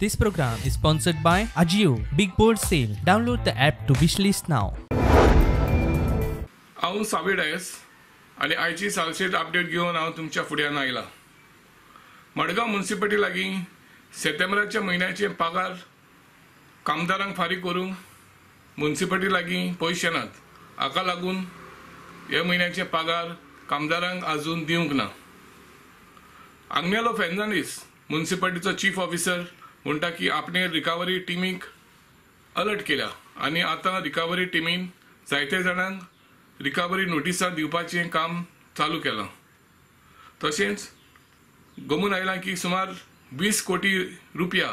This program is sponsored by Ajio Big Bold Sale. Download the app to wishlist now. हांव सावी डायस आनी आयची सालसेद update घेवन हांव तुमच्या फुड्यान आयला. मडगांव म्युनिसिपालिटी लागीं सेप्टेंबराच्या म्हयन्याचे पगार कामदारांक फारीक करूंक म्युनिसिपालिटी लागीं पयशे नात. हाका लागून ह्या म्हयन्याचे पगार कामदारांक आजून दिवंक ना. आग्नेलो फेर्नांडीस म्युनिसिपालिटीचो चीफ ऑफिसर म्हणटा की आपणे रिकवरी टिमीक अलर्ट केल्या आनी आतां रिकवरी टिमीन जायते जाणांक रिकवरी नोटिसां दिवपाचें काम चालू केलां. तशेंच गमून आयलां की सुमार 20 कोटी रुपया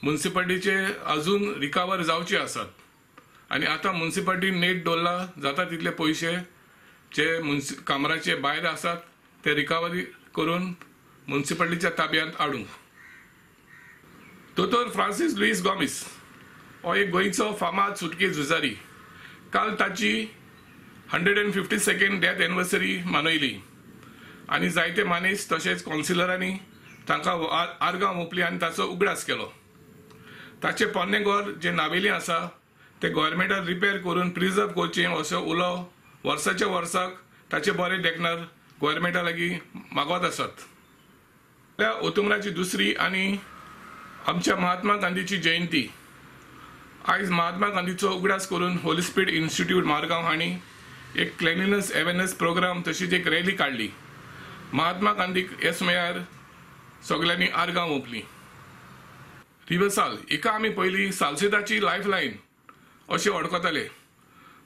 म्युनिसिपालिटीचे अजून रिकवर जावचे आसात आनी आतां म्युनिसिपालिटीन नेट दवरला जाता तितले पयशे जे कामराचे भायर आसात ते रिकवरी करून म्युनिसिपालिटीच्या ताब्यांत हाडूंक. दोतोर फ्रांसीस लुईस गोमीस हो एक गोंयचो फामाद सुटके झुजारी. काल ताची 152nd death anniversary मनयली आनी जायते मानेस तशेंच कावन्सिलरांनी तांकां आर्गां ओंपली आनी ताचो उगडास केलो. ताचें पोन्नें घर जें नावेली आसा तें गोवोरमेंटान रिपेर करून प्रिजर्व करचें असो उलो वर्साच्या वर्साक ताचे बरे देखणार गोवोरमेंटा लागीं मागत आसात. त्या ओतुमराची दुसरी आनी आमच्या महात्मा गांधीची जयंती. आयज महात्मा गांधीचो उगडास करून होली स्पिरिट इन्स्टिट्यूट मारगांव हांणी एक क्लिनलीनेस अवेरनेस प्रोग्राम तशीच एक रॅली काडली. महात्मा गांधीक हे सुमयार सगल्यांनी आर्गां ओंपली. रिवर्साल हिका आमी पयलीं सालसेदाची लायफ लायन अशें वळखताले,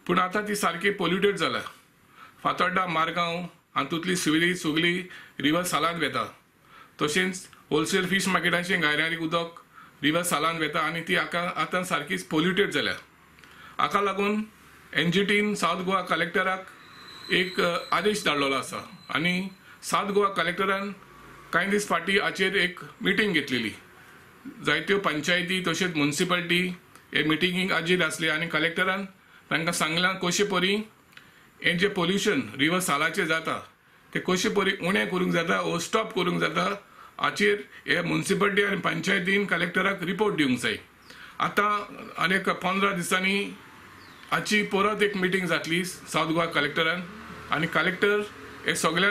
पूण आतां ती सारकी पोल्युटेड जाल्या. फातोड्डा मारगांव हातूंतली सुविधी सगळी रिवर सालांत वेता. तशेंच होलसेल फीश मार्केटाचें गायरारी उदक रिवर सालांत वेता आनी ती आतां सारकीच पोल्युटेड जाल्या. हाका लागून एनजीटीन सावथ गोवा कलेक्टराक एक आदेश धाडलेलो आसा आनी सावथ गोवा कलेक्टरान कांय दीस फाटीं हाचेर एक मिटींग घेतलेली. जायत्यो पंचायती तशेंच म्युनिसिपालिटी हे मिटिंगेक हाजीर आसली आनी कलेक्टरान तांकां सांगलां कशे परी हें जें पोल्युशन रिवर सालाचें जाता तें कशे परी उणें करूंक जाता ओ स्टॉप करूंक जाता हाचेर हे म्युनिसिपालिटी आनी पंचायतीन कलेक्टराक रिपोर्ट दिवंक जाय. आतां आनी एक 15 दिसांनी हाची परत एक मिटींग जातली सावथ गोवा कलेक्टरान आनी कलेक्टर हे सगळ्या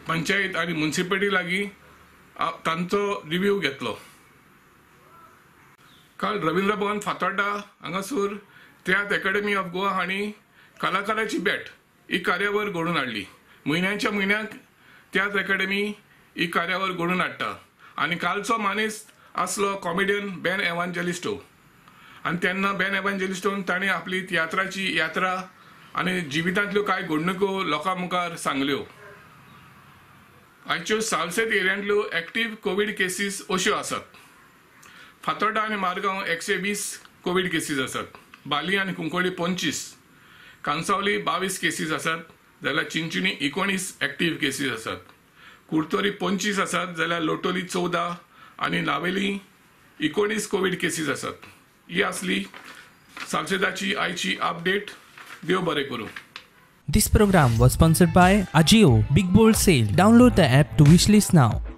पंचायत आनी म्युनिसिपालिटी लागीं तांचो रिव्यू घेतलो. काल रवींद्र भवन फातोड्डा हांगासर तियात्र अकॅडमी ऑफ गोवा हांणी कलाकाराची भेट ही कार्यावळ घडोवन हाडली. म्हयन्याच्या म्हयन्याक तियात्र अकॅडमी ही कार्यावळ घडोवन हाडटा आनी कालचो मानेस्त आसलो कॉमेडियन बेन एवांजेलिस्टो आनी तेन्ना बेन एवांजेलिस्टोन ताणें आपली तियात्राची यात्रा आनी जिवितांतल्यो कांय घडणुको लोकां मुखार सांगल्यो. आयच्यो सालसेत एरियांतल्यो एक्टीव कोवीड केसीस अश्यो आसात. फातोड्डा आनी मारगांव 120 कोवीड केसीस आसात. बाली आनी कुंकळी 25, कांसावली 22 केसीस आसात जाल्यार चिंचणी 19 एक्टीव केसीस आसात. कुडतोरी 25 आसात जाल्यार लोटोली 14 आनी नावेली 19 कोवीड केसीस आसात. ही आसली सालसेदाची आयची अपडेट. देव बरें करूं. This program was sponsored by Ajio Big Bold Sale. Download the app to wishlist now.